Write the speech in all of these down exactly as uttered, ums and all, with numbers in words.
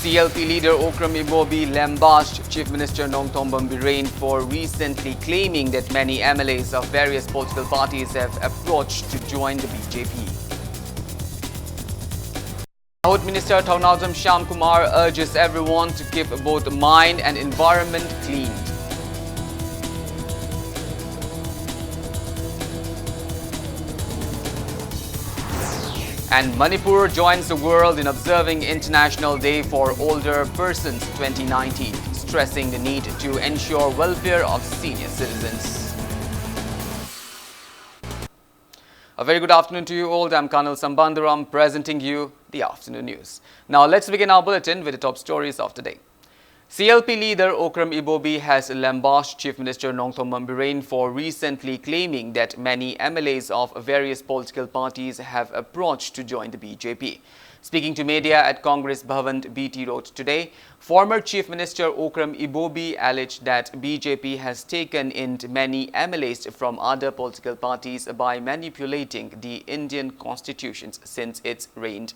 C L P leader Okram Ibobi lambashed Chief Minister Nongthombam Biren for recently claiming that many M L As of various political parties have approached to join the B J P. Ahut Minister Thounaojam Shyamkumar urges everyone to keep both mind and environment clean. And Manipur joins the world in observing International Day for Older Persons twenty nineteen, stressing the need to ensure welfare of senior citizens. A very good afternoon to you all. I'm Colonel Sambandaram presenting you the afternoon news. Now let's begin our bulletin with the top stories of the day. C L P leader Okram Ibobi has lambasted Chief Minister Nongthombam Biren for recently claiming that many M L As of various political parties have approached to join the B J P. Speaking to media at Congress Bhavan, B T Road today, former Chief Minister Okram Ibobi alleged that B J P has taken in many M L As from other political parties by manipulating the Indian constitutions since its reign.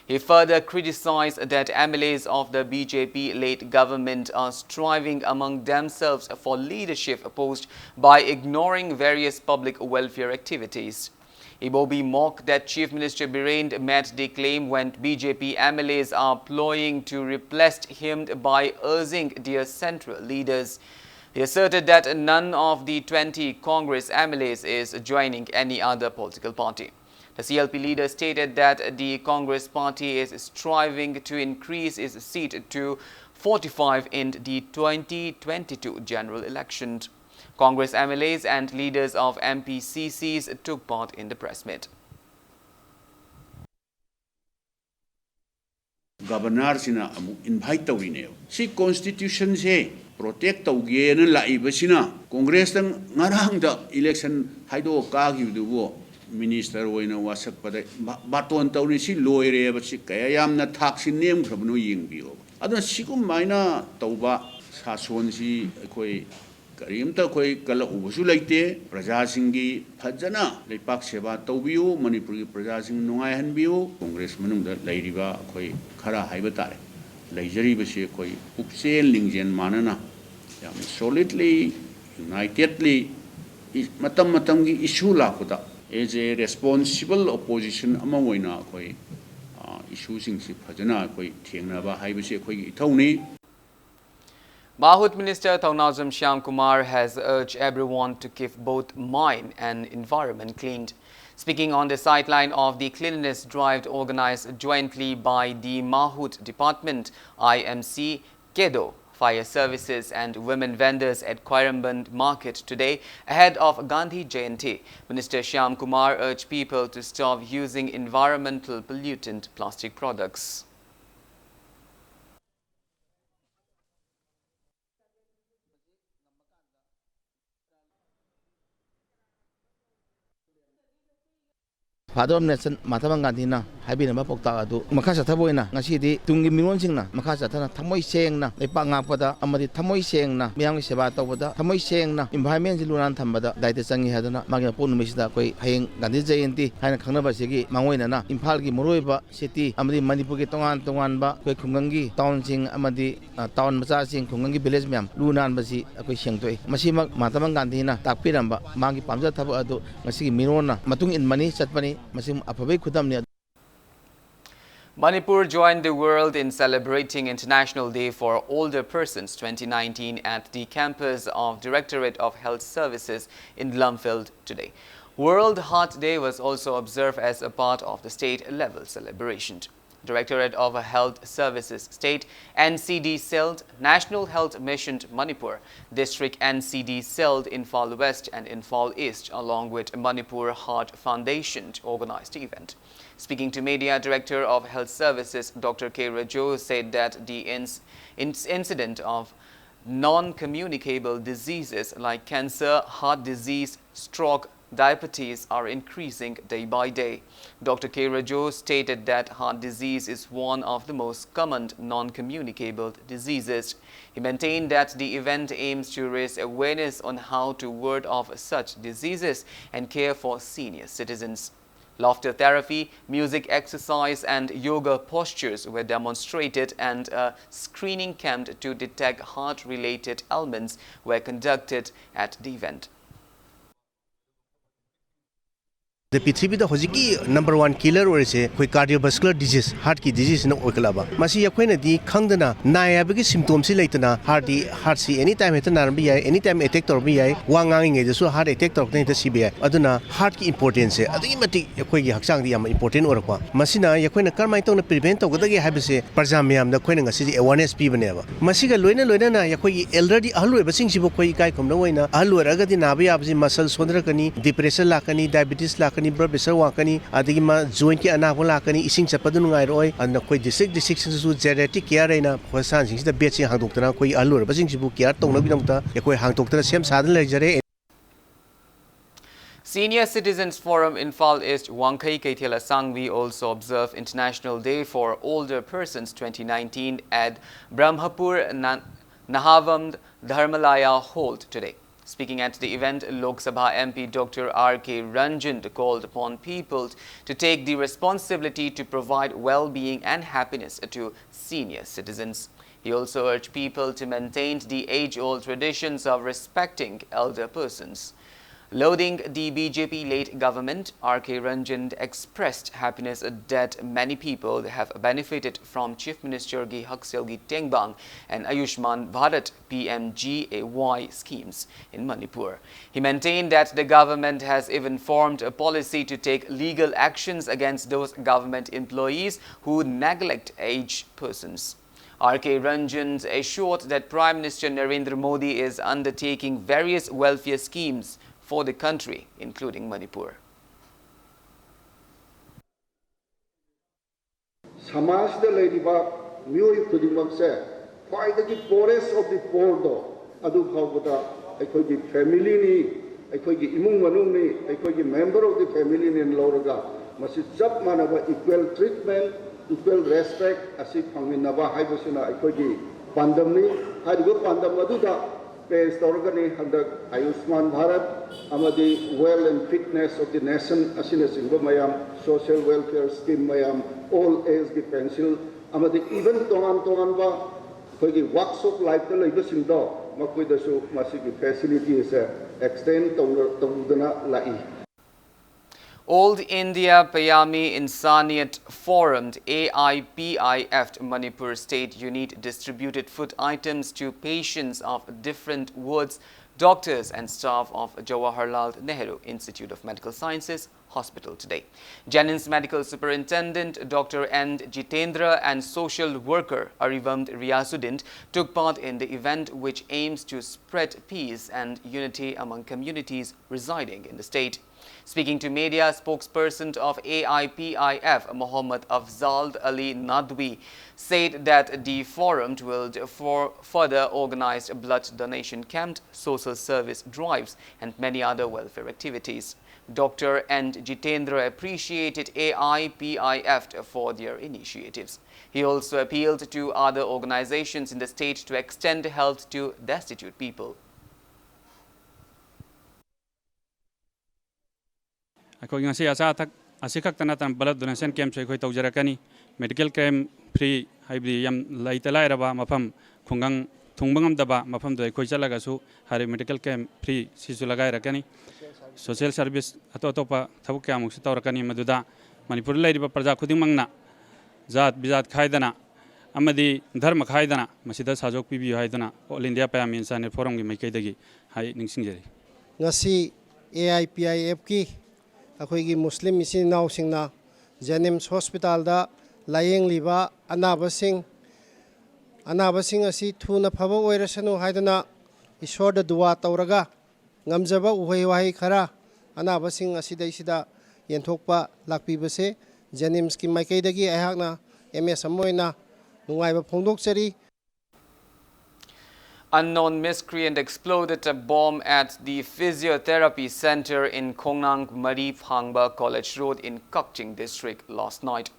He further criticized that M L As of the B J P-led government are striving among themselves for leadership posts by ignoring various public welfare activities. Ibobi mocked that Chief Minister Biren made the claim when B J P M L As are ploying to replace him by urging their central leaders. He asserted that none of the twenty Congress M L As is joining any other political party. The C L P leader stated that the Congress party is striving to increase its seat to forty-five in the twenty twenty-two general election. Congress M L As and leaders of M P C Cs took part in the press meet. Governorꯁꯤꯅ ꯑꯃꯨꯛ invite ꯇꯧꯔꯤꯅꯦꯕ꯫ ꯁꯤ constitutionꯁꯦ protect ꯇꯧꯒꯦꯅ ꯂꯥꯛꯏꯕꯁꯤꯅ, Congressꯇ ꯉꯔꯥꯡꯗ election ꯍꯥꯏꯗꯣꯛꯑ ꯀꯥꯈꯤꯕꯗꯨꯕꯨ minister ꯑꯣꯏꯅ ꯋꯥꯁꯛꯄꯗ ꯕꯥ-, ꯕꯥꯇꯣꯟ ꯇꯧꯔꯤ꯫ ꯁꯤ ꯂꯣꯏꯔꯦꯕ꯫ ꯁꯤ ꯀꯌꯥ ꯌꯥꯝꯅ ꯊꯥꯛꯁꯤ ꯅꯦꯝꯈ꯭ꯔꯕꯅꯣ ꯌꯦꯡꯕꯤꯌꯣꯕ꯫ ꯑꯗꯨꯅ ꯁꯤꯒꯨꯝꯃꯥꯏꯅ ꯇꯧꯕ ꯁꯥꯁꯣꯟꯁꯤ ꯑꯩꯈꯣꯏ ꯀꯔꯤꯝꯇ ꯑꯩꯈꯣꯏ ꯀꯜꯂꯛꯎꯕꯁꯨ ꯂꯩꯇꯦ꯫ ꯄ꯭ꯔꯖꯥꯁꯤꯡꯒꯤ ꯐꯖꯅ ꯂꯩꯄꯥꯛ ꯁꯦꯕꯥ ꯇꯧꯕꯤꯌꯨ, ꯃꯅꯤꯄꯨꯔꯒꯤ ꯄ꯭ꯔꯖꯥꯁꯤꯡ ꯅꯨꯡꯉꯥꯏꯍꯟꯕꯤꯌꯨ꯫ Congress ꯃꯅꯨꯡꯗ ꯂꯩꯔꯤꯕ ꯑꯩꯈꯣꯏ ꯈꯔ ꯍꯥꯏꯕ ꯇꯥꯔꯦ, ꯂꯩꯖꯔꯤꯕꯁꯤ ꯑꯩꯈꯣꯏ ꯄꯨꯛꯆꯦꯜ ꯂꯤꯡꯖꯦꯜ ꯃꯥꯟꯅꯅ ꯌꯥꯝ solidly, unitedly, ꯃꯇꯝ ꯃꯇꯝꯒꯤ issue ꯂꯥꯛꯄꯗ as a responsible opposition ꯑꯃ ꯑꯣꯏꯅ ꯑꯩꯈꯣꯏ issueꯁꯤꯡꯁꯤ ꯐꯖꯅ ꯑꯩꯈꯣꯏ ꯊꯦꯡꯅꯕ ꯍꯥꯏꯕꯁꯤ ꯑꯩꯈꯣꯏꯒꯤ ꯏꯊꯧꯅꯤ꯫ Mahut Minister Thongnaojam Shyamkumar has urged everyone to keep both mind and environment clean. Speaking on the sideline of the cleanliness drive organized jointly by the Mahut Department, I M C, KEDO, fire services and women vendors at Khwairamband Market today ahead of Gandhi Jayanti, Minister Shyamkumar urged people to stop using environmental pollutant plastic products. Father of Nation ꯃꯍꯥꯇꯃꯥ ꯒꯥꯟꯙꯤꯅ ꯍꯥꯏꯕꯤꯔꯝꯕ ꯄꯥꯎꯇꯥꯛ ꯑꯗꯨ ꯃꯈꯥ ꯆꯠꯊꯕ ꯑꯣꯏꯅ ꯉꯁꯤꯗꯤ ꯇꯨꯡꯒꯤ ꯃꯤꯔꯣꯟꯁꯤꯡꯅ ꯃꯈꯥ ꯆꯠꯊꯅ ꯊꯃꯣꯏ ꯁꯦꯡꯅ ꯂꯩꯄꯥꯛ ꯉꯥꯛꯄꯗ ꯑꯃꯗꯤ ꯊꯃꯣꯏ ꯁꯦꯡꯅ ꯃꯤꯌꯥꯝꯒꯤ ꯁꯦꯕꯥ ꯇꯧꯕꯗ, ꯊꯃꯣꯏ ꯁꯦꯡꯅ environment ꯁꯤ ꯂꯨ ꯅꯥꯟꯅ ꯊꯝꯕꯗ ꯗꯥꯏꯇ ꯆꯪꯏ ꯍꯥꯏꯗꯨꯅ ꯃꯥꯒꯤ ꯃꯄꯣꯛ ꯅꯨꯃꯤꯠꯁꯤꯗ ꯑꯩꯈꯣꯏ ꯍꯌꯦꯡ ꯒꯥꯟꯙꯤ ꯖꯌꯟꯇꯤ ꯍꯥꯏꯅ ꯈꯪꯅꯕ ꯑꯁꯤꯒꯤ ꯃꯥꯡꯑꯣꯏꯅꯅ ꯏꯝꯐꯥꯜꯒꯤ ꯃꯔꯨꯑꯣꯏꯕ city ꯑꯃꯗꯤ ꯃꯅꯤꯄꯨꯔꯒꯤ ꯇꯣꯉꯥꯟ ꯇꯣꯉꯥꯟꯕ ꯑꯩꯈꯣꯏ ꯈꯨꯡꯒꯪꯒꯤ town ꯁꯤꯡ ꯑꯃꯗꯤ town ꯃꯆꯥꯁꯤꯡ, ꯈꯨꯡꯒꯪꯒꯤ village ꯃꯌꯥꯝ ꯂꯨ ꯅꯥꯟꯕꯁꯤ ꯑꯩꯈꯣꯏ ꯁꯦꯡꯗꯣꯛꯏ꯫ ꯃꯁꯤꯃꯛ ꯃꯍꯥꯇꯃꯥ ꯒꯥꯟꯙꯤꯅ ꯇꯥꯛꯄꯤꯔꯝꯕ ꯃꯥꯒꯤ ꯄꯥꯝꯖ ꯊꯕꯛ ꯑꯗꯨ ꯉꯁꯤꯒꯤ ꯃꯤꯔꯣꯟꯅ ꯃꯇꯨꯡ ꯏꯟꯕꯅꯤ, ꯆꯠꯄꯅꯤ꯫ ꯃꯁꯤ ꯑꯐꯕꯒꯤ ꯈꯨꯗꯝꯅꯤ꯫ Manipur joined the world in celebrating International Day for Older Persons twenty nineteen at the campus of Directorate of Health Services in Lumfield today. World Heart Day was also observed as a part of the state-level celebration. Directorate of Health Services State N C D cell, National Health Mission Manipur, District N C D cell Imphal West and Imphal East, along with Manipur Heart Foundation, organized the event. Speaking to media, Director of Health Services Doctor K Rajo said that the inc- inc- incident of non-communicable diseases like cancer, heart disease, stroke, diabetes are increasing day by day. Doctor K Rajo stated that heart disease is one of the most common non-communicable diseases. He maintained that the event aims to raise awareness on how to ward off such diseases and care for senior citizens. Laughter therapy, music exercise, and yoga postures were demonstrated, and a screening camp to detect heart-related ailments were conducted at the event. ꯑꯗ ꯄ꯭ꯔꯤꯊꯤꯕꯤꯗ ꯍꯧꯖꯤꯛꯀꯤ number one killer ꯑꯣꯏꯔꯤꯁꯦ ꯑꯩꯈꯣꯏ cardio ꯚꯥꯁꯀꯨꯂꯔ disease, ꯍꯥꯔꯠꯀꯤ ꯗꯤꯖꯤꯁꯅ ꯑꯣꯏꯈꯠꯂꯛꯑꯕ꯫ ꯃꯁꯤ ꯑꯩꯈꯣꯏꯅꯗꯤ ꯈꯪꯗꯅ ꯅꯥꯏ ꯍꯥꯏꯕꯒꯤ ꯁꯤꯝꯇꯣꯝꯁꯤ ꯂꯩꯇꯅ ꯍꯥꯔꯠꯇꯤ, ꯍꯥꯔꯠꯁꯤ ꯑꯦꯅꯤ ꯇꯥꯏꯝ ꯍꯦꯛꯇ ꯅꯥꯔꯝꯕ ꯌꯥꯏ, ꯑꯦꯅꯤ ꯇꯥꯏꯝ ꯑꯦꯇꯦꯛ ꯇꯧꯔꯝꯕ ꯌꯥꯏ, ꯋꯥ ꯉꯥꯡꯉꯤꯉꯩꯗꯁꯨ ꯍꯥꯔꯠ ꯑꯦꯇꯦꯛ ꯇꯧꯔꯛꯇꯅ ꯍꯦꯛꯇ ꯁꯤꯕ ꯌꯥꯏ꯫ ꯑꯗꯨꯅ ꯍꯥꯔꯠꯀꯤ ꯏꯝꯄꯣꯔꯇꯦꯟꯁꯁꯦ ꯑꯗꯨꯛꯀꯤ ꯃꯇꯤꯛ ꯑꯩꯈꯣꯏꯒꯤ ꯍꯛꯆꯥꯡꯗ ꯌꯥꯝꯅ ꯏꯝꯄꯣꯔꯇꯦꯟ ꯑꯣꯏꯔꯛꯄ꯫ ꯃꯁꯤꯅ ꯑꯩꯈꯣꯏꯅ ꯀꯔꯝꯍꯥꯏꯅ ꯇꯧꯅ ꯄ꯭ꯔꯤꯚꯦꯟ ꯇꯧꯒꯗꯒꯦ ꯍꯥꯏꯕꯁꯦ ꯄ꯭ꯔꯖꯥ ꯃꯌꯥꯝꯗ ꯑꯩꯈꯣꯏꯅ ꯉꯁꯤꯁꯦ ꯑꯦꯋꯥꯔꯅꯦꯁ ꯄꯤꯕꯅꯦꯕ꯫ ꯃꯁꯤꯒ ꯂꯣꯏꯅ ꯂꯣꯏꯅꯅ ꯑꯩꯈꯣꯏꯒꯤ ꯑꯦꯜꯗꯔꯗꯤ, ꯑꯍꯜ ꯑꯣꯏꯕꯁꯤꯡꯁꯤꯕꯨ ꯑꯩꯈꯣꯏ ꯏꯀꯥꯏ ꯈꯨꯝꯅꯕ ꯑꯣꯏꯅ, ꯑꯍꯜ ꯑꯣꯏꯔꯛꯑꯒꯗꯤ ꯅꯥꯕ ꯌꯥꯕꯁꯤ ꯃꯁꯜ ꯁꯣꯟꯊꯔꯛꯀꯅꯤ, ꯗꯤꯄ꯭ꯔꯦꯁꯟ ꯂꯥꯛꯀꯅꯤ, ꯗꯥꯏꯕꯤꯇꯤꯁ ꯂꯥꯛꯀꯅꯤ, ꯕ꯭ꯂꯗ ꯄ꯭ꯔꯦꯁꯔ ꯋꯥꯡꯀꯅꯤ, ꯑꯗꯒꯤ ꯃꯥ ꯖꯣꯏꯟꯠꯀꯤ ꯑꯅꯥꯕ ꯂꯥꯛꯀꯅꯤ, ꯏꯁꯤꯡ ꯆꯠꯄꯗ ꯅꯨꯡꯉꯥꯏꯔꯛꯑꯣꯏ꯫ ꯑꯗꯨꯅ ꯑꯩꯈꯣꯏ ꯗꯤꯁꯇ꯭ꯔꯤꯛ ꯗꯤꯁꯇ꯭ꯔꯤꯛꯁꯤꯡꯗꯁꯨ ꯖꯦꯔꯤꯌꯥꯇ꯭ꯔꯤꯛ ꯀꯤꯌꯔ ꯍꯥꯏꯅ ꯍꯣꯁꯄꯤꯇꯥꯜꯁꯤꯡꯁꯤꯗ ꯕꯦꯗꯁꯤꯡ ꯍꯥꯡꯗꯣꯛꯇꯅ ꯑꯩꯈꯣꯏꯒꯤ ꯑꯍꯜ ꯑꯣꯏꯔꯕꯁꯤꯡꯁꯤꯕꯨ ꯀꯤꯌꯔ ꯇꯧꯅꯕꯒꯤꯗꯃꯛꯇ ꯑꯩꯈꯣꯏ ꯍꯥꯡꯗꯣꯛꯇꯅ ꯁꯦꯝ ꯁꯥꯗꯨꯅ ꯂꯩꯖꯔꯦ꯫ Senior Citizens Forum Imphal East Wangkhei Keithel Asangvi also observed International Day for Older Persons twenty nineteen at Brahmapur Na- Nahavam Dharmalaya Hall today. Speaking at the event, Lok Sabha M P Doctor R K Ranjan called upon people to take the responsibility to provide well-being and happiness to senior citizens. He also urged people to maintain the age-old traditions of respecting elder persons. Lauding the B J P-led government, R K Ranjan expressed happiness that many people have benefited from Chief Minister Gu Hakseo Gu Tengbang and Ayushman Bharat P M G A Y schemes in Manipur. He maintained that the government has even formed a policy to take legal actions against those government employees who neglect aged persons. R K Ranjan assured that Prime Minister Narendra Modi is undertaking various welfare schemes for the country, including Manipur. ꯁꯃꯥꯖꯇ ꯂꯩꯔꯤꯕ ꯃꯤꯑꯣꯏ ꯈꯨꯗꯤꯡꯃꯛꯁꯦ ꯈ꯭ꯋꯥꯏꯗꯒꯤ poorest of the poorꯗꯣ ꯑꯗꯨ ꯐꯥꯎꯕꯗ ꯑꯩꯈꯣꯏꯒꯤ familyꯅꯤ, ꯑꯩꯈꯣꯏꯒꯤ ꯏꯃꯨꯡ ꯃꯅꯨꯡꯅꯤ, ꯑꯩꯈꯣꯏꯒꯤ member of the familyꯅꯦꯅ ꯂꯧꯔꯒ ꯃꯁꯤ ꯆꯞ ꯃꯥꯟꯅꯕ equal treatment, equal respect ꯑꯁꯤ ꯐꯪꯃꯤꯟꯅꯕ ꯍꯥꯏꯕꯁꯤꯅ ꯑꯩꯈꯣꯏꯒꯤ ꯄꯥꯟꯗꯝꯅꯤ꯫ ꯍꯥꯏꯔꯤꯕ ꯄꯥꯟꯗꯝ ꯑꯗꯨꯗ ꯄꯦꯁ ꯇꯧꯔꯒꯅꯤ꯫ ꯍꯟꯗꯛ ꯑꯌꯨꯁꯃꯥꯟ ꯚꯥꯔꯠ ꯑꯃꯗꯤ Wealth and Fitness of the Nation ꯑꯁꯤꯅꯆꯤꯡꯕ ꯃꯌꯥꯝ, social welfare scheme ꯃꯌꯥꯝ, ꯑꯣꯜ ꯑꯦꯖꯒꯤ ꯄꯦꯟꯁꯤꯜ ꯑꯃꯗꯤ even ꯇꯣꯉꯥꯟ ꯇꯣꯉꯥꯟꯕ ꯑꯩꯈꯣꯏꯒꯤ walks of lifeꯇ ꯂꯩꯕꯁꯤꯡꯗꯣ, ꯃꯈꯣꯏꯗꯁꯨ ꯃꯁꯤꯒꯤ facility ꯑꯁꯦ extend ꯇꯧꯅ-, ꯇꯧꯗꯨꯅ ꯂꯥꯛꯏ꯫ All India Payami Insaniyat Forum, A I P I F, Manipur State Unit distributed food items to patients of different wards, doctors and staff of Jawaharlal Nehru Institute of Medical Sciences Hospital today. JNIMS Medical Superintendent Doctor N Jitendra and social worker Arivind Riasuddin took part in the event, which aims to spread peace and unity among communities residing in the state. Speaking to media, spokesperson of A I P I F, Mohammad Afzal Ali Nadwi, said that the forum will for further organize blood donation camps, social service drives, and many other welfare activities. Doctor N Jitendra appreciated A I P I F for their initiatives. He also appealed to other organizations in the state to extend help to destitute people. ꯑꯩꯈꯣꯏ ꯉꯁꯤ ꯑꯆꯥ ꯑꯊꯛ ꯑꯁꯤꯈꯛꯇ ꯅꯠꯇꯅ blood donation campꯁꯨ ꯑꯩꯈꯣꯏ ꯇꯧꯖꯔꯛꯀꯅꯤ꯫ Medical camp free, ꯍꯥꯏꯕꯗꯤ ꯌꯥꯝ ꯂꯩꯇ ꯂꯥꯏꯔꯕ ꯃꯐꯝ, ꯈꯨꯡꯒꯪ ꯊꯨꯡꯕ ꯉꯝꯗꯕ ꯃꯐꯝꯗꯨꯗ ꯑꯩꯈꯣꯏ ꯆꯠꯂꯒꯁꯨ ꯍꯥꯏꯔꯤꯕ medical camp free ꯁꯤꯁꯨ ꯂꯒꯥꯏꯔꯛꯀꯅꯤ꯫ Social service ꯑꯇꯣꯞ ꯑꯇꯣꯞꯄ ꯊꯕꯛ ꯀꯌꯥꯃꯨꯛꯁꯨ ꯇꯧꯔꯛꯀꯅꯤ, ꯃꯗꯨꯗ ꯃꯅꯤꯄꯨꯔꯗ ꯂꯩꯔꯤꯕ ꯄ꯭ꯔꯖꯥ ꯈꯨꯗꯤꯡꯃꯛꯅ ꯖꯥꯠ ꯕꯤꯖꯥꯠ ꯈꯥꯏꯗꯅ ꯑꯃꯗꯤ ꯙꯔꯃ ꯈꯥꯏꯗꯅ ꯃꯁꯤꯗ ꯁꯍꯖꯣꯒ ꯄꯤꯕꯤꯌꯨ ꯍꯥꯏꯗꯨꯅ All India Payami Insaniyat Forumꯒꯤ ꯃꯥꯏꯀꯩꯗꯒꯤ ꯍꯥꯏ ꯅꯤꯡꯁꯤꯡꯖꯔꯤ꯫ ꯉꯁꯤ A I P I Fꯀꯤ ꯑꯩꯈꯣꯏꯒꯤ ꯃꯨꯁꯂꯤꯝ ꯏꯆꯤꯟ ꯏꯅꯥꯎꯁꯤꯡꯅ JNIMS hospitalꯗ ꯂꯥꯌꯦꯡꯂꯤꯕ ꯑꯅꯥꯕꯁꯤꯡ, ꯑꯅꯥꯕꯁꯤꯡ ꯑꯁꯤ ꯊꯨꯅ ꯐꯕ ꯑꯣꯏꯔꯁꯅꯨ ꯍꯥꯏꯗꯨꯅ ꯏꯁꯣꯔꯗ ꯗꯨꯋꯥ ꯇꯧꯔꯒ ꯉꯝꯖꯕ ꯎꯍꯩ ꯋꯥꯍꯩ ꯈꯔ ꯑꯅꯥꯕꯁꯤꯡ ꯑꯁꯤꯗꯩꯁꯤꯗ ꯌꯦꯟꯊꯣꯛꯄ ꯂꯥꯛꯄꯤꯕꯁꯦ JNIMSꯀꯤ ꯃꯥꯏꯀꯩꯗꯒꯤ ꯑꯩꯍꯥꯛꯅ M S ꯑꯃ ꯑꯣꯏꯅ ꯅꯨꯡꯉꯥꯏꯕ ꯐꯣꯡꯗꯣꯛꯆꯔꯤ꯫ Unknown miscreant exploded a bomb at the physiotherapy center in Khongnang Mari Phangba College Road in Kakching district last night.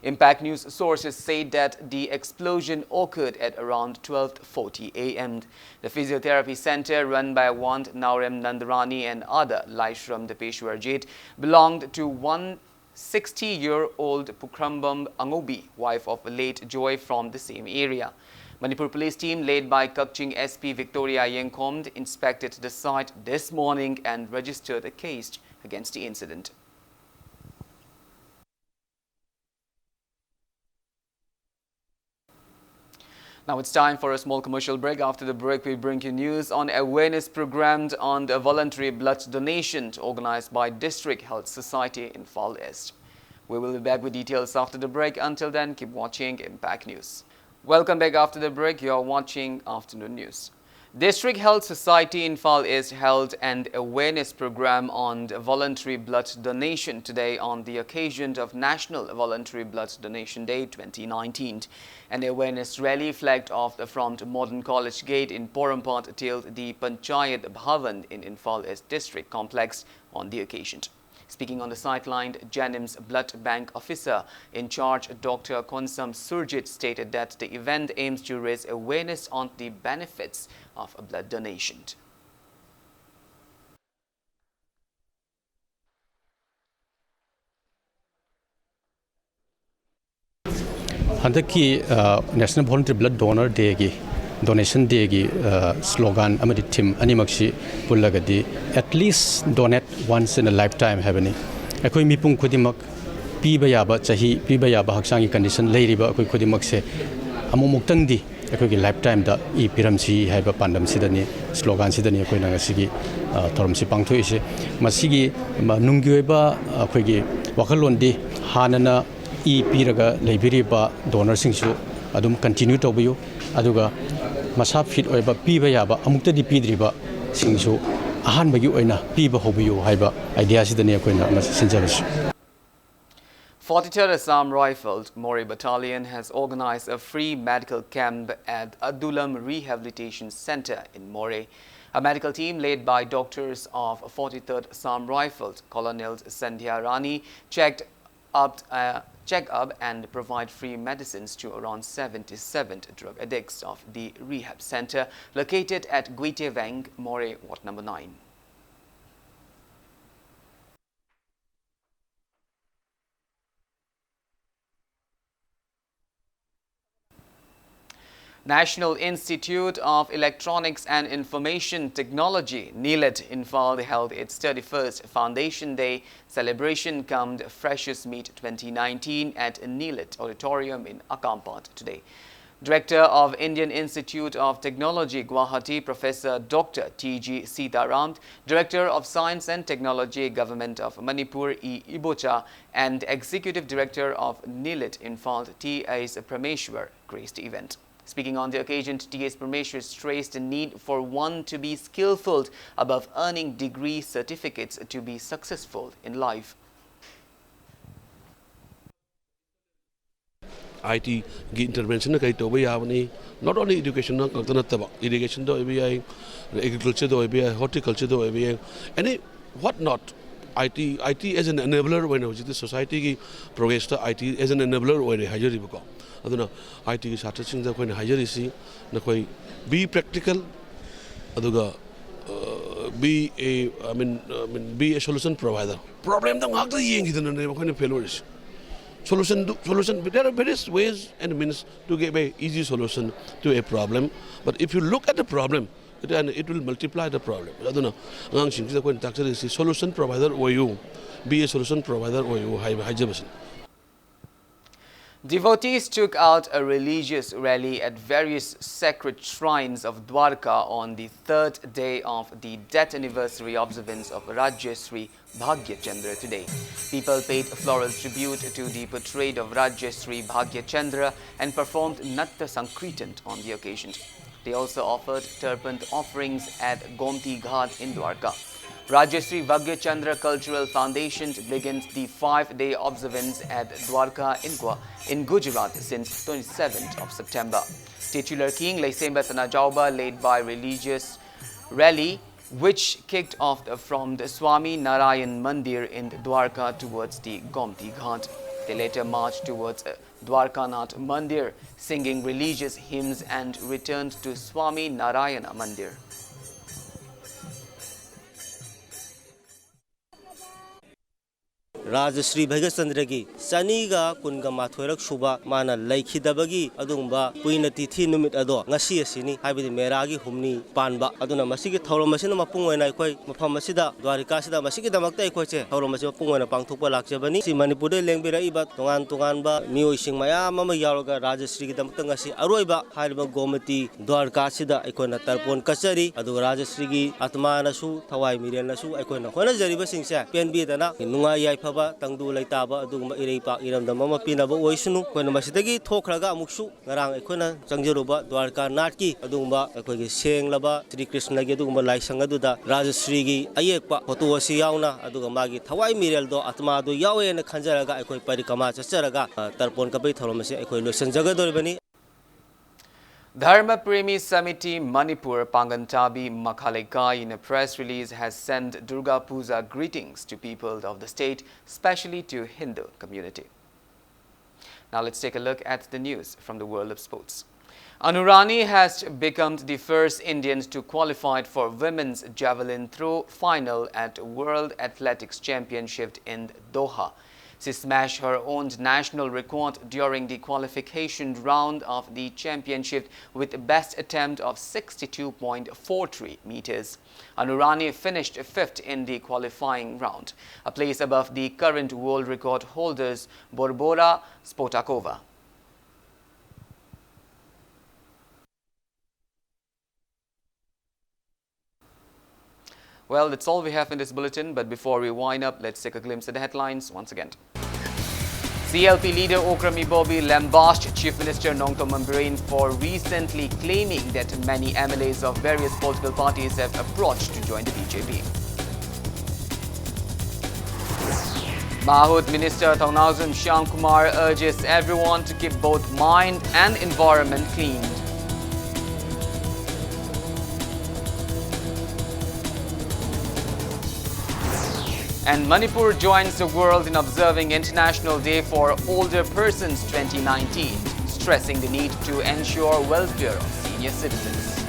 Impact News sources say that the explosion occurred at around twelve forty a m. The physiotherapy center, run by one Naorem Nandarani and other Laishram Depeshwarjit, belonged to one sixty-year-old Pukhrambam Angobi, wife of late Joy from the same area. Manipur police team led by Kakching S P Victoria Yengkhom inspected the site this morning and registered a case against the incident. Now it's time for a small commercial break. After the break, we bring you news on awareness program on the voluntary blood donation organized by District Health Society Imphal East. We will be back with details after the break. Until then, keep watching Impact News. Welcome back after the break. You are watching Afternoon News. District Health Society Imphal East held an awareness program on voluntary blood donation today on the occasion of National Voluntary Blood Donation Day twenty nineteen. An awareness rally flagged off from Modern College Gate in Porompat till the Panchayat Bhavan in Imphal East District Complex on the occasion. Speaking on the sideline, JNIMS blood bank officer in charge, Doctor Konsam Surjit, stated that the event aims to raise awareness on the benefits of blood donation. ꯍꯟꯗꯛꯀꯤ national voluntary blood donor ꯗꯦꯒꯤ, donation ꯗꯦꯒꯤ slogan ꯑꯃꯗꯤ ꯊꯤꯝ ꯑꯅꯤꯃꯛꯁꯤ ꯄꯨꯜꯂꯒꯗꯤ, At least donate once in a lifetime ꯍꯥꯏꯕꯅꯤ꯫ ꯑꯩꯈꯣꯏ ꯃꯤꯄꯨꯝ ꯈꯨꯗꯤꯡꯃꯛ ꯄꯤꯕ ꯌꯥꯕ ꯆꯍꯤ, ꯄꯤꯕ ꯌꯥꯕ ꯍꯛꯆꯥꯡꯒꯤ ꯀꯟꯗꯤꯁꯟ ꯂꯩꯔꯤꯕ ꯑꯩꯈꯣꯏ ꯈꯨꯗꯤꯡꯃꯛꯁꯦ ꯑꯃꯨꯛꯃꯨꯛꯇꯪꯗꯤ ꯑꯩꯈꯣꯏꯒꯤ ꯂꯥꯏꯐ ꯇꯥꯏꯝꯗ ꯏ ꯄꯤꯔꯝꯁꯤ ꯍꯥꯏꯕ ꯄꯥꯟꯗꯝꯁꯤꯗꯅꯤ, ꯁ꯭ꯂꯣꯒꯥꯟꯁꯤꯗꯅꯤ ꯑꯩꯈꯣꯏꯅ ꯉꯁꯤꯒꯤ ꯊꯧꯔꯝꯁꯤ ꯄꯥꯡꯊꯣꯛꯏꯁꯦ꯫ ꯃꯁꯤꯒꯤ ꯅꯨꯡꯒꯤ ꯑꯣꯏꯕ ꯑꯩꯈꯣꯏꯒꯤ ꯋꯥꯈꯜꯂꯣꯟꯗꯤ, ꯍꯥꯟꯅꯅ ꯏ ꯄꯤꯔꯒ ꯂꯩꯕꯤꯔꯤꯕ ꯗꯣꯅꯔꯁꯤꯡꯁꯨ ꯑꯗꯨꯝ ꯀꯟꯇꯤꯅ꯭ꯌꯨ ꯇꯧꯕꯤꯌꯨ, ꯑꯗꯨꯒ ꯃꯁꯥ ꯐꯤꯠ ꯑꯣꯏꯕ, ꯄꯤꯕ ꯌꯥꯕ ꯑꯃꯨꯛꯇꯗꯤ ꯄꯤꯗ꯭ꯔꯤꯕꯁꯤꯡꯁꯨ ꯑꯍꯥꯟꯕꯒꯤ ꯑꯣꯏꯅ ꯄꯤꯕ ꯍꯧꯕꯤꯌꯨ ꯍꯥꯏꯕ ꯑꯥꯏꯗꯤꯌꯥꯁꯤꯗꯅꯤ ꯑꯩꯈꯣꯏꯅ ꯃꯁꯤ ꯁꯤꯟꯖꯕꯁꯤ꯫ forty-third Assam Rifles Moreh Battalion has organized a free medical camp at Adulam Rehabilitation Center in Moreh. A medical team led by doctors of forty-third Assam Rifles, Colonel Sandhya Rani, checked up, uh, check up and provide free medicines to around seventy-seven drug addicts of the rehab center located at Guiteveng, Moreh Ward number nine. National Institute of Electronics and Information Technology, NIELIT, Imphal held its thirty-first Foundation Day celebration cum Freshers Meet twenty nineteen at NIELIT Auditorium in Akampat today. Director of Indian Institute of Technology, Guwahati, Professor Doctor T G Sitaram, Director of Science and Technology, Government of Manipur, E Ibocha, and Executive Director of NIELIT Imphal, T S Prameshwar, graced the event. Speaking on the occasion, T S Prameshwar stressed the need for one to be skillful above earning degree certificates to be successful in life. I T ꯒꯤ intervention ꯅ ꯀꯔꯤ ꯇꯧꯕ ꯌꯥꯕꯅꯤ? Not only education ꯈꯛꯇ ꯅꯠꯇꯕ, irrigation ꯗ ꯑꯣꯏꯕ ꯌꯥꯏ, agriculture ꯗ ꯑꯣꯏꯕ ꯌꯥꯏ, horticulture ꯗ ꯑꯣꯏꯕ ꯌꯥꯏ, any what not, I T, I T as an enabler ꯑꯣꯏꯅ ꯍꯧꯖꯤꯛꯇꯤ society ꯒꯤ progress ꯇ I T as an enabler ꯑꯣꯏꯔꯦ ꯍꯥꯏꯖꯔꯤꯕꯀꯣ꯫ ꯑꯗꯨꯅ I T ꯒꯤ ꯁꯥꯇ꯭ꯔꯁꯤꯡꯗ ꯑꯩꯈꯣꯏꯅ ꯍꯥꯏꯖꯔꯤꯁꯤ, ꯅꯈꯣꯏ be practical, ꯑꯗꯨꯒ be a, I mean, I mean, be a solution provider. Problem ꯗ ꯉꯥꯛꯇ ꯌꯦꯡꯈꯤꯗꯅꯅꯦꯕ ꯑꯩꯈꯣꯏꯅ fail ꯑꯣꯏꯔꯤꯁꯤ꯫ Solution do, solution, there are various ways and means to give a easy solution to a problem. But if you look at the problem, it, and it will multiply the problem. ꯑꯗꯨꯅ ꯑꯉꯥꯡꯁꯤꯡꯁꯤꯗ ꯑꯩꯈꯣꯏꯅ ꯇꯥꯛꯆꯔꯤꯁꯤ solution provider ꯑꯣꯏꯌꯨ, be a solution provider ꯑꯣꯏꯌꯨ ꯍꯥꯏꯕ ꯍꯥꯏꯖꯕꯁꯤꯅꯤ꯫ Devotees took out a religious rally at various sacred shrines of Dwarka on the third day of the death anniversary observance of Rajyasri Bhagya Chandra today. People paid floral tribute to the portrait of Rajyasri Bhagya Chandra and performed Natta Sankirtan on the occasion. They also offered turpent offerings at Gomti Ghat in Dwarka. Rajyasri Bhagya Chandra Cultural Foundation begins the five-day observance at Dwarka in Gua in Gujarat since twenty-seventh of September. Titular King Leisemba Sanajaoba led by religious rally which kicked off from the Swami Narayan Mandir in Dwarka towards the Gomti Ghat. They later marched towards uh, Dwarkanath Mandir, singing religious hymns, and returned to Swami Narayana Mandir. ꯔꯥꯖ ꯁ꯭ꯔꯤ ꯚꯩꯒꯆꯟꯗ꯭ꯔꯒꯤ ꯆꯅꯤꯒ ꯀꯨꯟꯒ ꯃꯥꯊꯣꯏꯔꯛ ꯁꯨꯕ ꯃꯥꯅ ꯂꯩꯈꯤꯗꯕꯒꯤ ꯑꯗꯨꯒꯨꯝꯕ ꯄꯨꯏꯅ ꯇꯤꯊꯤ ꯅꯨꯃꯤꯠ ꯑꯗꯣ ꯉꯁꯤ ꯑꯁꯤꯅꯤ, ꯍꯥꯏꯕꯗꯤ ꯃꯦꯔꯥꯒꯤ ꯍꯨꯝꯅꯤ ꯄꯥꯟꯕ꯫ ꯑꯗꯨꯅ ꯃꯁꯤꯒꯤ ꯊꯧꯔꯝ ꯑꯁꯤꯅ ꯃꯄꯨꯡ ꯑꯣꯏꯅ ꯑꯩꯈꯣꯏ ꯃꯐꯝ ꯑꯁꯤꯗ, ꯗ꯭ꯋꯥꯔꯤꯀꯥꯁꯤꯗ, ꯃꯁꯤꯒꯤꯗꯃꯛꯇ ꯑꯩꯈꯣꯏꯁꯦ ꯊꯧꯔꯝ ꯑꯁꯤ ꯃꯄꯨꯡ ꯑꯣꯏꯅ ꯄꯥꯡꯊꯣꯛꯄ ꯂꯥꯛꯆꯕꯅꯤ꯫ ꯁꯤ ꯃꯅꯤꯄꯨꯔꯗ ꯂꯦꯡꯕꯤꯔꯛꯏꯕ ꯇꯣꯉꯥꯟ ꯇꯣꯉꯥꯟꯕ ꯃꯤꯑꯣꯏꯁꯤꯡ ꯃꯌꯥꯝ ꯑꯃ ꯌꯥꯎꯔꯒ ꯔꯥꯖ ꯁ꯭ꯔꯤꯒꯤꯗꯃꯛꯇ ꯉꯁꯤ ꯑꯔꯣꯏꯕ ꯍꯥꯏꯔꯤꯕ ꯒꯣꯃꯇꯤ ꯗ꯭ꯋꯥꯔꯀꯥꯁꯤꯗ ꯑꯩꯈꯣꯏꯅ ꯇꯔꯄꯣꯟ ꯀꯠꯆꯔꯤ꯫ ꯑꯗꯨꯒ ꯔꯥꯖ ꯁ꯭ꯔꯤꯒꯤ ꯑꯥꯇꯃꯥꯅꯁꯨ, ꯊꯋꯥꯏ ꯃꯤꯔꯦꯜꯅꯁꯨ ꯑꯩꯈꯣꯏꯅ ꯍꯣꯠꯅꯖꯔꯤꯕꯁꯤꯡꯁꯦ ꯄꯦꯟꯕꯤꯗꯅ ꯅꯨꯡꯉꯥꯏ ꯌꯥꯏꯐꯕ, ꯇꯪꯗꯨ ꯂꯩꯇꯥꯕ ꯑꯗꯨꯒꯨꯝꯕ ꯏꯔꯩꯄꯥꯛ ꯏꯔꯝꯗꯝ ꯑꯃ ꯄꯤꯅꯕ ꯑꯣꯏꯁꯅꯨ꯫ ꯑꯩꯈꯣꯏꯅ ꯃꯁꯤꯗꯒꯤ ꯊꯣꯛꯈ꯭ꯔꯒ ꯑꯃꯨꯛꯁꯨ ꯉꯔꯥꯡ ꯑꯩꯈꯣꯏꯅ ꯆꯪꯖꯔꯨꯕ ꯗ꯭ꯋꯥꯔꯀꯥ ꯅꯥꯠꯀꯤ ꯑꯗꯨꯒꯨꯝꯕ ꯑꯩꯈꯣꯏꯒꯤ ꯁꯦꯡꯂꯕ ꯁ꯭ꯔꯤ ꯀ꯭ꯔꯤꯁꯅꯒꯤ ꯑꯗꯨꯒꯨꯝꯕ ꯂꯥꯏꯁꯪ ꯑꯗꯨꯗ ꯔꯥꯖ ꯁ꯭ꯔꯤꯒꯤ ꯑꯌꯦꯛꯄ ꯐꯣꯇꯣ ꯑꯁꯤ ꯌꯥꯎꯅ, ꯑꯗꯨꯒ ꯃꯥꯒꯤ ꯊꯋꯥꯏ ꯃꯤꯔꯦꯜꯗꯣ, ꯑꯥꯇꯃꯥꯗꯣ ꯌꯥꯎꯋꯦꯅ ꯈꯟꯖꯔꯒ ꯑꯩꯈꯣꯏ ꯄꯔꯤꯀ꯭ꯔꯃꯥ ꯆꯠꯆꯔꯒ, ꯑ, ꯇꯔꯄꯣꯟ ꯀꯠꯄꯒꯤ ꯊꯧꯔꯝ ꯑꯁꯤ ꯑꯩꯈꯣꯏ ꯂꯣꯏꯁꯤꯟꯖꯒꯗꯧꯔꯤꯕꯅꯤ꯫ Dharma Premi Samiti Manipur Pangantabi Makha Leikai in a press release has sent Durga Puja greetings to people of the state, especially to Hindu community. Now let's take a look at the news from the world of sports. Anurani has become the first Indian to qualify for women's javelin throw final at World Athletics Championship in Doha. She smashed her own national record during the qualification round of the championship with a best attempt of sixty-two point four three meters. Anurani finished fifth in the qualifying round, a place above the current world record holders Borbora Spotakova. Well, that's all we have in this bulletin, but before we wind up, let's take a glimpse at the headlines once again. C L P leader Okram Ibobi lambashed Chief Minister Nongtom Biren for recently claiming that many M L As of various political parties have approached to join the B J P. Mahut Minister Thongnaljun Shyamkumar urges everyone to keep both mind and environment clean. And Manipur joins the world in observing International Day for Older Persons twenty nineteen, stressing the need to ensure welfare of senior citizens.